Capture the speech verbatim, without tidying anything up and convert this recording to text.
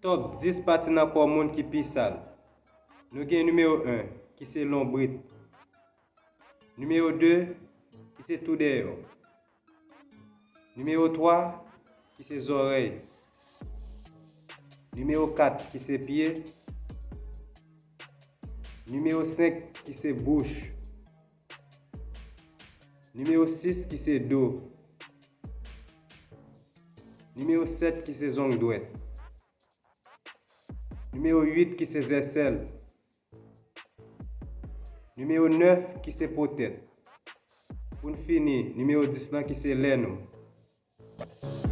Top dis pati nan kò moun ki pi sal. Nou gen nimewo en, ki se lonbrit. Nimewo de, ki se tou dèyè. Nimewo twa, ki se zòrèy. Nimewo kat, ki se pye. Nimewo senk, ki se bouch. Nimewo sis, ki se do. Nimewo sèt, ki se zong dwèt. Nimewo uit, ki se zèsèl. Nimewo nèf, ki se po tèt. Pou n fini, nimewo dis lan, ki se lèn ou.